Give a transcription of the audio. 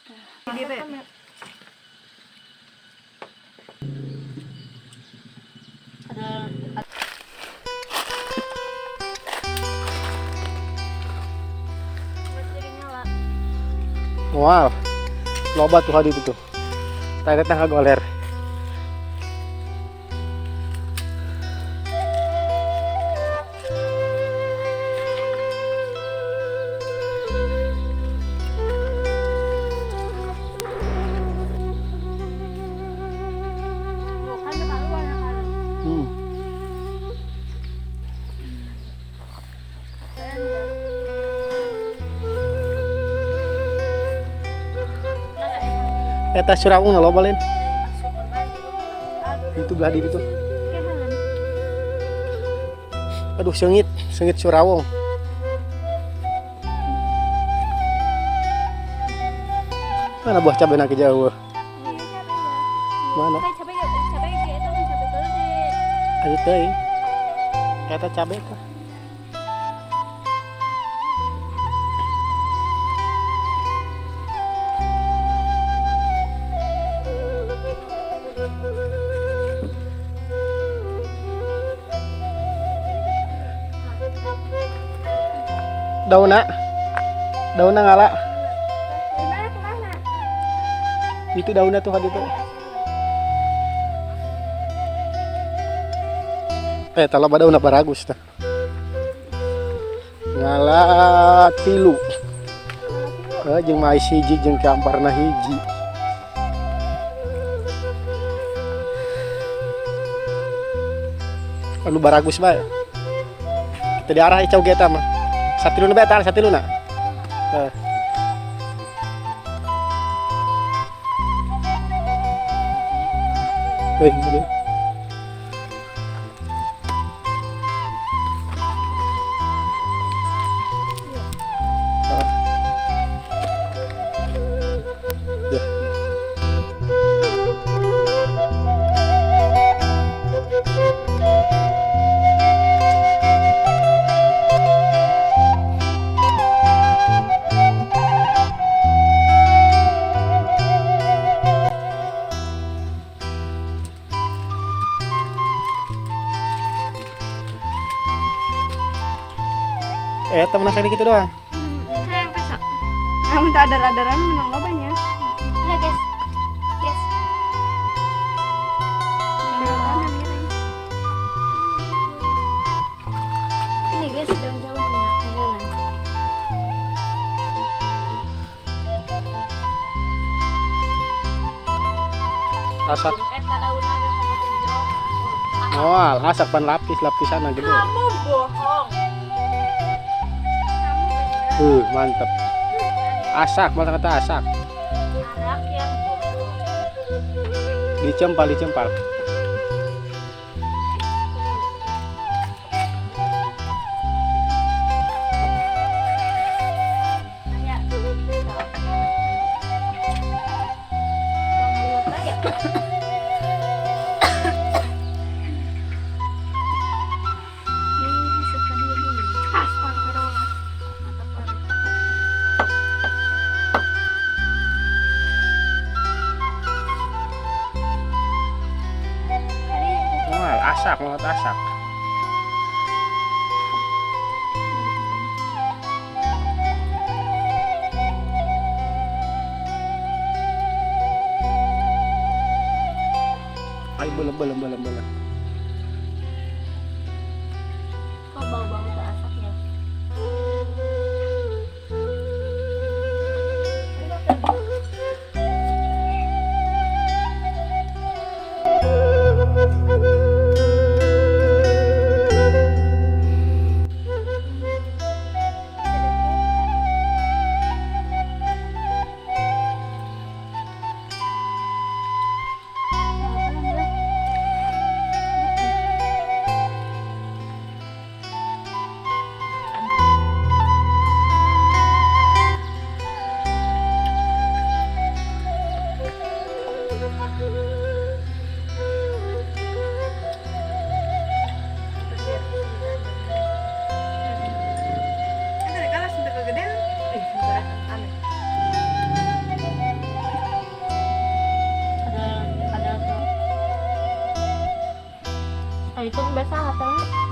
Gitu ya? Ada. Masih nyala. Wow. Loba tuh hadi itu tuh. Tah eta ngagoler. Bukan keluar kan. Eta surawung loba lain. Itu belah diri tuh. Aduh seungit, seungit surawung. Mana buah cabai nak jauh? Mana? Cabai cabai itu kan cabai gede. Ayo teuing. Eta cabai teh. Daunna, daunna ngala. Gimana kemana? Itu daunnya tuh hadi tuh. Eh, kalau daunna baragus tah. Ngala tilu. Eh, jeung mais hiji jeung kamparna hiji. Anu baragus bae. Kita diarah icau ge eta mah. Satiluna bae tah, satiluna. Eh. Wih, ini. Ah. Ya. Eh, temen saya gitu doang. Saya yang pesak. Kamu tak ada radaran menang lobanya. Udah guys. Guys. Miring. Ini guys jauh-jauhnya jalan. Asak. Awal, asak pan lapis lapisan gede. Kamu bohong. Mantep. Asak, malah kata asak. Anak yang bohong. Dicempal, dicempal. Tanya. Wah, asak, banget asak. Ay, belum, belum, belum, belum. Kok bau-bau tak asapnya? Nah, itu biasa hatena.